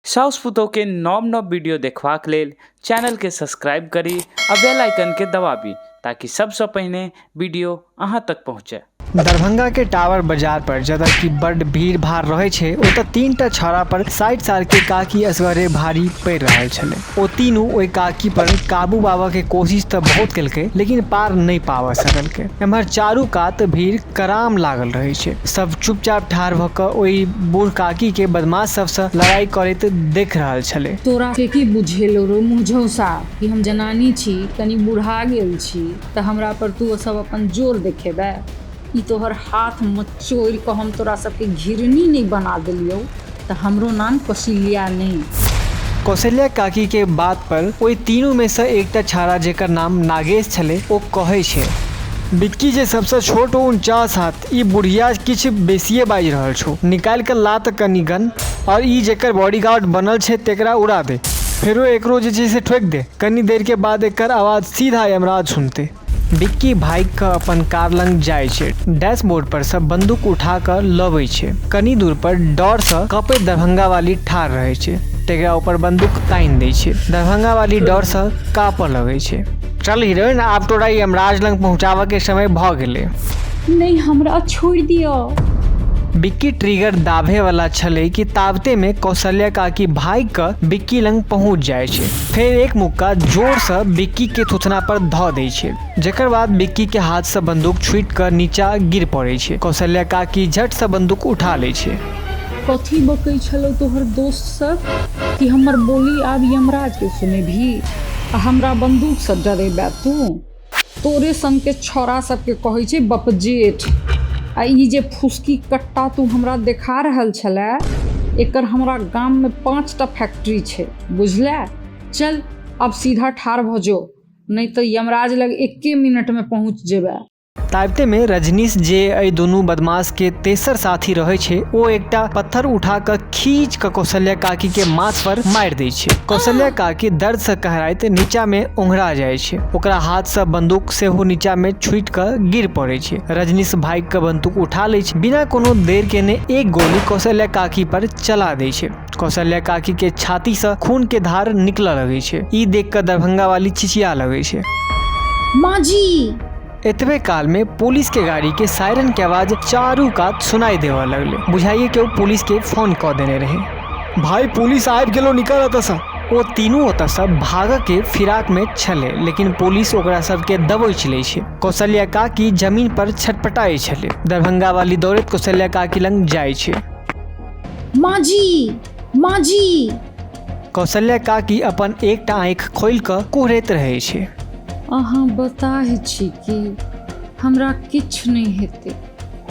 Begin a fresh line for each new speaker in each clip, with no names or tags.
साउस पुतोह के नव नव वीडियो देखबाक लेल चैनल के सब्सक्राइब करी आ बेल आइकन के दबाबी ताकि सबसँ पहिने वीडियो अहाँ तक पहुँचे।
दरभंगा के टावर बाजार पर जतऽ कि बड्ड भीड़ भाड़ रहै छै ओतऽ 3टा छौड़ा पर 60 साल के काकी असगरे भारी पड़ि रहल छलै। ओ तीनू ओहि काकी पर काबू पाबऽ के कोशिश तऽ बहुत केलकै लेकिन पार नहि पाबऽ सकलकै। एम्हर चारू कात भीड़ कराम लागल रहै छै। सब चुपचाप ठाढ़ भऽ कऽ ओहि बूढ़ काकी के बदमाश सबसँ लड़ाई करैत देख रहल छलै।
तोरा के की बुझेलौ रौ मुँहझौंसा कि हम जनानी छी, कनी बुढ़ा गेल छी तऽ हमरा पर तू सब अपन जोर देखेबे? ई तोहर हाथ मचोड़ि कऽ हम तोरा सबके घिरनी नहि बना देलियौ तऽ हमरो नाम कौशिल्या नहि।
कौशल्या काकी के बात पर ओहि तीनू मे सँ एकटा छाड़ा जेकर नाम नागेश छलै ओ कहै छै। बिक्की जे सबसँ छोट ओ 49 हाथ, ई बुढ़िया किछु बेसिये बाजि रहल छौ, निकालि कऽ ला तऽ कनी गन, आओर ई जेकर बॉडीगार्ड बनल छै तेकरा उड़ा दे, फेरो एकरो जे छै से ठोकि दे, कनी देर के बाद एकर आवाज सीधा यमराज सुनतै। बिक्की भागि कऽ अपन कार लग जाइ छै, डैशबोर्ड पर सँ बंदूक उठा कऽ लबै छै। कनी दूर पर डर सँ कँपैत दरभंगा वाली ठाढ़ रहै छै, तेकरा ऊपर बंदूक तानि दै छै। दरभंगा वाली डर सँ काँपऽ लगै छै। चल हीरोइन, आब तोरा यमराज लग पहुँचाबऽ के समय भऽ गेलै।
नहि, हमरा छोड़ि दिअ।
बिक्की ट्रिगर दाबे वाला छलै कि ताबते में कौशल्या काकी भागि कऽ बिक्की लग पहुँच जाइ छै। फेर एक मुक्का जोर सँ बिक्की के थुथना पर धऽ दै छै, जकर बाद बिक्की के हाथ सँ बंदूक छूटि कऽ नीचा गिर पड़ै छै। कौशल्या काकी झट सँ बंदूक उठा लै छै।
कथी बकै छलौ तोहर दोस्त सब कि हमर बोली आब यमराज के सुनेबही आ हमरा बंदूक सँ डरेबे तू? तोरे सनके छौड़ा सबके कहै छै बपजेठ। आ ई जे फुसकी कट्टा तू हमरा देखा रहल छलै, एकर हमरा गाममे 5टा फैक्ट्री छै, बुझले? चल आब सीधा ठाढ़ भऽ जो, नहि तऽ यमराज लग एके मिनटमे पहुँच जेबै।
ताबते में रजनीश जे एहि दुनू बदमाश के तेसर साथी रहै छै ओ एकटा पत्थर उठा कऽ खींच कऽ कौशल्या काकी के माथ पर मारि दै छै। कौशल्या काकी दर्द सँ कहराइत नीचा में ओंघरा जाइ छै। ओकरा हाथ सँ बंदूक सेहो नीचा में छूटि कऽ गिर पड़ै छै। रजनीश भागि कऽ बंदूक उठा लै छै। बिना कोनो देर केने एक गोली कौशल्या काकी पर चला दै छै। कौशल्या काकी के छाती सँ खून के धार निकलऽ लगै छै। ई देख कऽ दरभंगा वाली चिचिया लगै छै।
माँ जी!
एतबे काल में पुलिस के गाड़ी के सायरन के आवाज चारू कात सुनाई देबऽ लगलै। बुझाइए केओ पुलिस के फोन कऽ देने रहै। भाई पुलिस आबि गेलो, निकल एतऽ सँ। ओ तीनू ओतऽ सँ भागऽ के फिराक में छलै, लेकिन पुलिस ओकरा सबके दबोचि लै छै। कौशल्या काकी जमीन पर छटपटाइ छलै। दरभंगा वाली दौड़ैत कौशल्या काकी लग जाइ छै।
माँ जी, माँ जी।
कौशल्या काकी अपन एकटा आँखि खोलि कऽ कुहरैत रहै छै।
अहाँ बताह छी की? हमरा किछु नहि हेतै,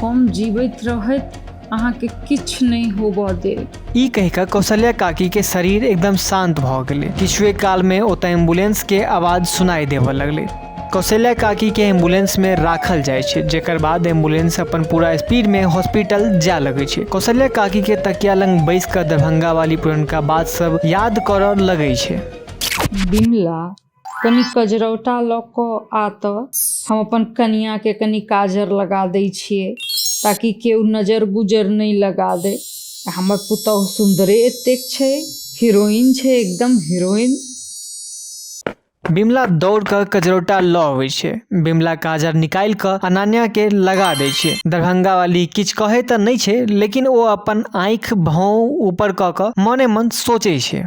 हम जीबैत रहैत अहाँके किछु नहि होबऽ देब।
ई कहि कऽ कौशल्या काकी के शरीर एकदम शांत भऽ गेलै। किछुए काल मे ओतऽ एम्बुलेंस के आवाज सुनाई देबऽ लगलै। कौशल्या काकी के एम्बुलेंस मे राखल जाइ छै, जेकर बाद एम्बुलेंस अपन पूरा स्पीड मे हॉस्पिटल जाय लगै छै। कौशल्या काकी के तकिया लग बैस कऽ दरभंगा वाली पुरनका बात सब याद करऽ लगै छै।
बिमला, कनी कजरौटा लऽ कऽ आ तऽ हम अपन कनिया के कनी काजर लगा दै छियै ताकि केओ नजर गुजर नहि लगा दे। हमर पुतहु सुन्दरे एतेक छै, हीरोइन छै, एकदम हीरोइन।
बिमला दौड़ कऽ कजरौटा लऽ अबै छै। बिमला काजर निकालि कऽ अनन्या के लगा दै छै। दरभंगा वाली किछु कहै तऽ नहि छै, लेकिन ओ अपन आँखि भौं ऊपर कऽ कऽ मने मन सोचै छै।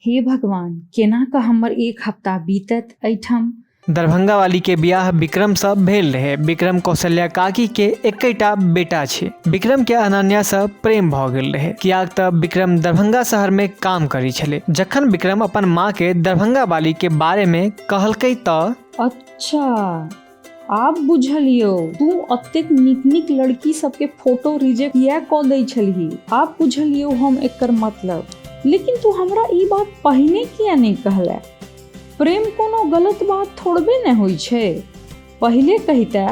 हे भगवान, केना कऽ हमर एक हफ्ता बीतत एहिठाम।
दरभंगा वाली के बियाह विक्रम सँ भेल रहे। विक्रम कौशल्या काकी के एकेटा बेटा छै। विक्रम के अनन्या सँ प्रेम भऽ गेल रहे, कियाक तऽ विक्रम दरभंगा शहर में काम करै छलै। जखन विक्रम अपन माँ के दरभंगा वाली के बारे में कहलकै तऽ
अच्छा, आब बुझलियौ, तू अतेक नीक नीक लड़की सबके फोटो रिजेक्ट किया कऽ दै छलही। आब बुझलियौ हम एकर मतलब। लेकिन तू हमरा ई बात पहिने किया नहि कहले? प्रेम कोनो गलत बात थोड़बे ने होइ छै। पहिले कहिते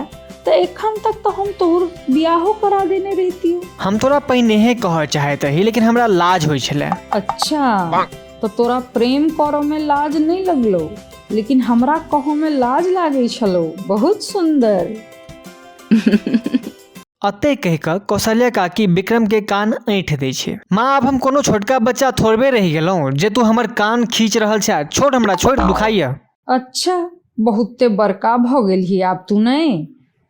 तऽ एखन तक तऽ हम तोहर बियाहो करा देने रहितियौ।
हम तोरा पहिनेहे कहऽ चाहैत रही, लेकिन हमरा लाज होइ छलै।
अच्छा, तऽ तोरा प्रेम करऽ में लाज नहि लगलौ, लेकिन हमरा कहऽ में लाज लागै छलौ। बहुत सुंदर।
अते कहि कऽ कौशल्या काकी विक्रम के कान ऐंठ दै छै। माँ, आब हम कोनो छोटका बच्चा थोड़बे रहि गेलहुँ जे तू हमर कान खींच रहल छै। छोड़ हमरा, छोड़, दुखाइया।
अच्छा, बहुते बड़का भऽ गेलही आब तू। नहि,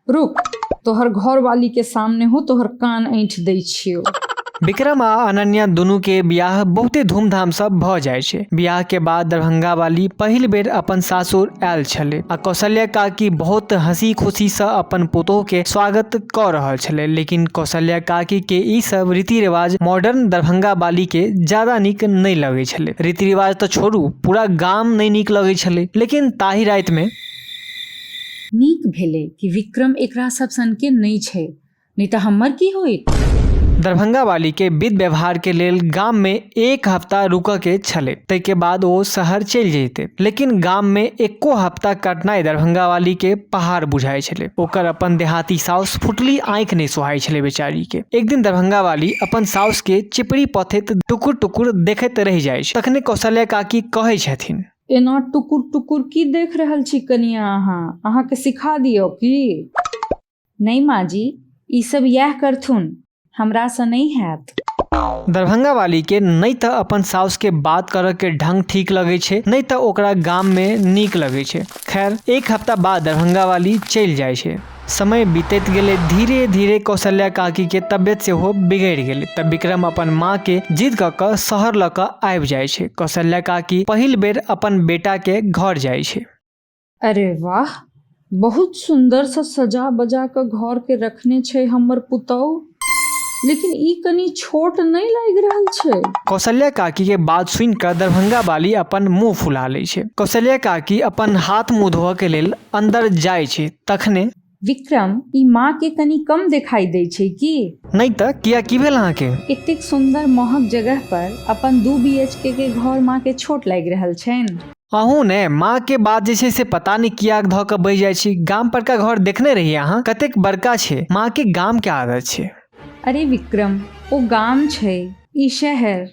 रुक, तोहर घरवाली के सामने हो तोहर कान ऐंठ दै छियौ।
विक्रम आ अनन्या दुनू के बियाह बहुते धूमधामसँ भऽ जाइ छै। बियाह के बाद दरभंगा वाली पहिल बेर अपन सासुर आयल छलै आ कौशल्या काकी बहुत हंसी खुशीसँ अपन पुतोह के स्वागत कऽ रहल छलै। लेकिन कौशल्या काकी के ई सब रीति रिवाज मॉडर्न दरभंगा वाली के ज्यादा नीक नहि लगै छलै। रीति रिवाज तऽ छोड़ू, पूरा गाम नहि नीक लगै छलै। लेकिन ताहि रातिमे
नीक भेलै कि विक्रम एकरा सब सनके नहि छै, नहि तऽ हमर की होइत।
दरभंगा वाली के विध व्यवहार के लेल गाम में एक हफ्ता रुकऽ के छलै, ताहिके बाद ओ शहर चलि जैतै। लेकिन गाम में एको हफ्ता कटनाइ दरभंगा वाली के पहाड़ बुझाइ छलै। ओकर अपन देहाती साउस फुटली आँखि नहि सोहाइ छलै बेचारी के। एक दिन दरभंगा वाली अपन साउस के चिपड़ी पथैत टुकुर टुकुर देखैत रहि जाइ छै। तखने कौशल्या काकी कहै छथिन,
एना टुकुर टुकुर की देख रहल छी कनिया अहाँ? अहाँके सिखा दियौ की? नहि माँ जी, ई सब इएह करथुन, हमरासँ नहि हैत।
दरभंगा वाली के नहि तऽ अपन साउस के बात करऽ के ढंग ठीक लगै छै, नहि तऽ ओकरा गाम मे नीक लगै छै। खैर, एक हफ्ता बाद दरभंगा वाली चलि जाइ छै। समय बीतैत गेलै, धीरे धीरे कौशल्या काकी के तबियत सेहो बिगड़ि गेलै। तऽ विक्रम अपन माँ के जिद कऽ कऽ शहर लऽ कऽ आबि जाइ छै। कौशल्या काकी पहिल बेर अपन बेटा के घर जाइ छै।
अरे वाह, बहुत सुन्दरसँ सजा बजा कऽ घरके रखने छै हमर पुतहु, लेकिन ई कनि छोट नहि लागि रहल छै।
कौशल्या काकी के बात सुनि कऽ दरभंगा वाली अपन मुंह फुला लै छै। कौशल्या काकी अपन हाथ मुंह धोअ के लेल अंदर जाइ छै, तखने।
विक्रम, ई माँ के कनि कम देखाई दै छै की?
नहि तऽ, किया, की भेल अहाँके?
एतेक सुन्दर महग जगह पर अपन 2 बी एच के के घर माँ के छोट लागि रहल छनि।
अहूँ ने माँ के बात जे छै से पता नहि कियाक धऽ कऽ बहि जाइ छी। गाम परका घर देखने रहियै अहाँ, कतेक बड़का छै। माँ के गाम के आदत छै।
अरे विक्रम, ओ गाम छै, ई शहर।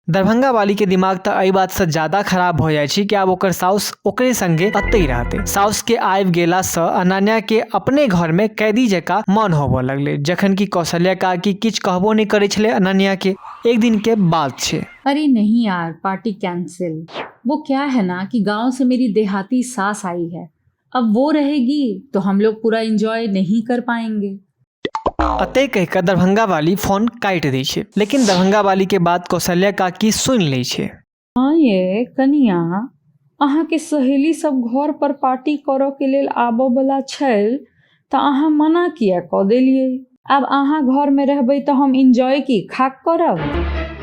दरभंगा वाली के दिमाग तऽ एहि बात से ज्यादा खराब भऽ जाइ छै कि आब ओकर साउस ओकरे संगे अतै रहतै। साउस के आबि गेला सँ अनन्या के अपने घर में कैदी जकाँ मन होबऽ लगलै, जखन कि कौशल्या काकी किछु कहबो नहि करै छलै अनन्या के। एक दिन के बात छै।
अरे नहीं यार, पार्टी कैंसिल। वो क्या है ना कि गांव से मेरी देहाती सास आई है, अब वो रहेगी तो हम लोग पूरा एंजॉय नहीं कर पाएंगे।
अते कहि कऽ दरभंगा वाली फोन काटि दै छै। लेकिन दरभंगा वाली के बात कौशल्या काकी सुनि लै छै।
हाँ ये कनिया, अहाँके सहेली सब घर पर पार्टी करऽ के लेल आबऽ बला छल तऽ अहाँ मना किया कऽ देलियै? आब अहाँ घरमे रहबै तऽ हम एन्जॉय की खाक करब?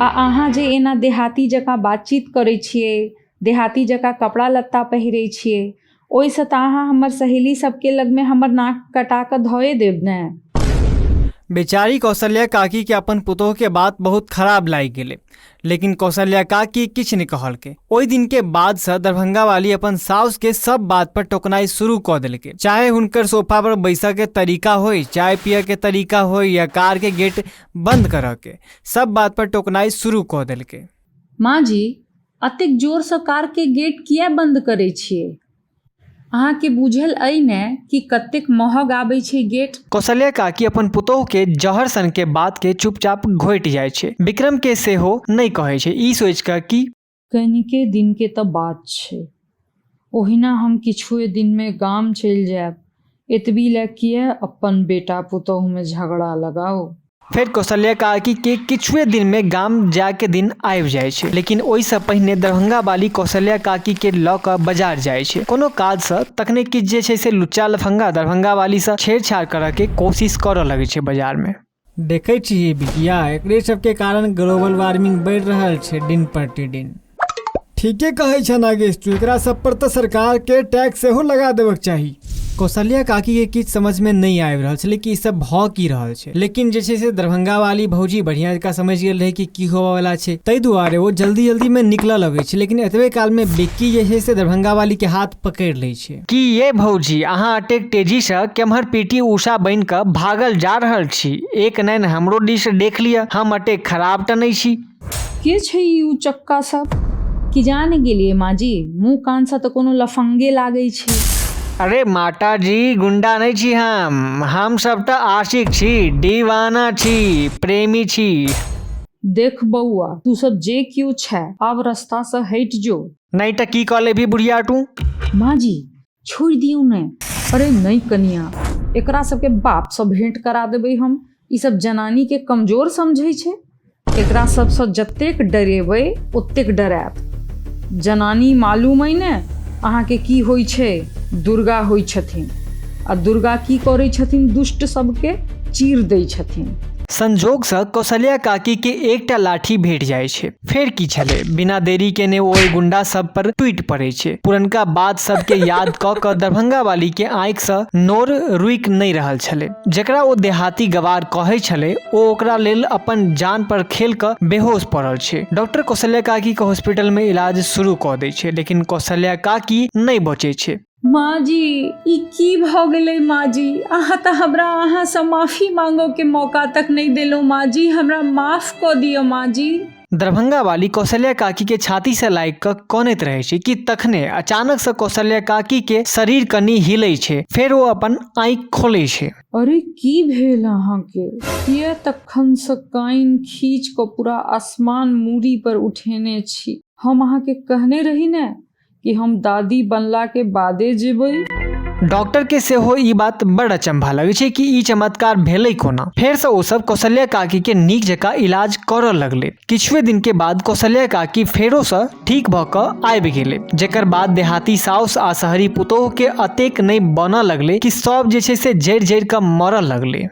आ अहाँ जे एना देहाती जकाँ बातचीत करै छियै, देहाती जकाँ कपड़ा लत्ता पहिरै छियै, ओहिसँ तऽ अहाँ हमर सहेली सबके लगमे हमर नाक कटा कऽ धोए देब ने।
बेचारी कौशल्या काकी के अपन पुतोह के बात बहुत खराब लागि गेलै, लेकिन कौशल्या काकी किछु नहि कहलकै। ओहि दिन के बाद से दरभंगा वाली अपन साउस के सब बात पर टोकनाइ शुरू कऽ देलकै, चाहे हुनकर सोफा पर बैसऽ के तरीका होय, चाय पियऽ के तरीका होय या कार के गेट बंद करऽ के, सब बात पर टोकनाइ शुरू कऽ देलकै।
माँ जी, अतेक जोरसँ कारके गेट किए बन्द करै छियै? अहाँके बुझल अइ ने कि कतेक महग आबै छै गेट?
कौशल्या काकी अपन पुतोह के जहर सन के बात के चुपचाप घोटि जाइ छै। विक्रम के सेहो नहि कहै छै, ई सोचि कऽ कि।
कनिके दिनके तऽ बात छै, ओहिना हम किछुए दिनमे गाम चलि जायब, एतबी लए किए अपन बेटा पुतोहुमे झगड़ा लगाउ।
फेर कौशल्या काकी के किछुए दिन में गाम जाय के दिन आबि जाइ छै। लेकिन ओहिसँ पहिने दरभंगा वाली कौशल्या काकी के लऽ कऽ बाजार जाइ छै कोनो काजसँ। तखने किछु जे छै से लुच्चा लफंगा दरभंगा वालीसँ छेड़छाड़ करऽ के कोशिश करऽ लगै छै बाजार में।
देखै छिही बिटिया, एकरे सबके कारण ग्लोबल वार्मिंग बढ़ि रहल छै दिन प्रतिदिन। ठीके कहै छह नागेश तू, एकरा सब पर तऽ सरकार के टैक्स सेहो लगा देबक चाही।
कौशल्या काकी के किछु समझमे नहि आबि रहल छलै कि ई सब भऽ की रहल छै। लेकिन जे छै से दरभंगा वाली भौजी बढ़िआँ जकाँ समझि गेल रहै कि की होबऽवला छै, ताहि दुआरे ओ जल्दी जल्दीमे निकलऽ लगै छै। लेकिन एतबे कालमे बिक्की जे छै से दरभंगा वाली के हाथ पकड़ि लै छै। की ये भौजी, अहाँ एतेक तेजीसँ केम्हर पी टी उषा बनि कऽ भागल जा रहल छी? एक नैन हमरो दिस देख लिअ, हम एतेक खराब तऽ नहि छी।
के छै ई उचक्का सब? कि जाने गेलियै माँ जी, मुँह कानसँ तऽ कोनो लफंगे लागै छै।
अरे माताजी, गुंडा नहि छी हम। हम सब तऽ आशिक छी, दीवाना छी, प्रेमी छी।
देख बौआ, तू सब जे कियो छै, आब रस्ता से हटि जो।
नहि तऽ की कऽ लेबही बुढ़िया तू?
माँ जी, छोड़ि दियौ ने। अरे नहि कनिया, एकरा सबके बापसँ भेंट करा देबै हम। ई सब जनानीके कमजोर समझै छै। एकरा सबसँ जतेक डरेबै ओतेक डरायत। जनानी मालूम अइ ने अहाँके की होइ छै? दुर्गा होइ छथिन। आ दुर्गा की करै छथिन? दुष्ट सबके चीर दै छथिन।
संजोगसँ कौशल्या काकीके एकटा लाठी भेट जाइ छै। फेर की छलै, बिना देरी केने ओ ओहि गुंडा सब पर टूटि पड़ै छै। पुरनका बात सबके याद कऽ कऽ दरभंगा वाली के आँखिसँ नोर रुकि नहि रहल छलै। जकरा ओ देहाती गवार कहै छलै, ओ ओकरा लेल अपन जान पर खेल कऽ बेहोश पड़ल छै। डॉक्टर कौशल्या काकी के हॉस्पिटल में इलाज शुरू कऽ दै छै, लेकिन कौशल्या काकी नहि बचै छै।
माँ जी, ई की भऽ गेलै माँ जी? अहाँ तऽ हमरा अहाँसँ माफी मांगऽके मौका तक नहि देलहुँ माँ जी। हमरा माफ कऽ दिअ माँ जी।
दरभंगा वाली कौशल्या काकी के छाती से लागि कऽ कनैत रहै छै कि तखने अचानक से कौशल्या काकी के शरीर कनि हिलै छै। फेर ओ अपन आँखि खोलै छै।
अरे की भेल अहाँके? किए तखनसँ कानि खींच कऽ पूरा आसमान मूड़ी पर उठेने छी? हम अहाँके कहने रही ने कि हम दादी बनला के बादे जेबै।
डॉक्टर के सेहो ई बात बड़ अचंभा लगै छै कि ई चमत्कार भेलै कोना। फेरसँ ओ सब कौशल्या काकी के नीक जकाँ इलाज करऽ लगलै। किछुए दिन के बाद कौशल्या काकी फेरोसँ ठीक भऽ कऽ आबि गेलै, जकर बाद देहाती साउस आ शहरी पुतोह के अतेक नहि बनऽ लगलै कि सब जे छै से जरि जरि कऽ मरऽ लगलै।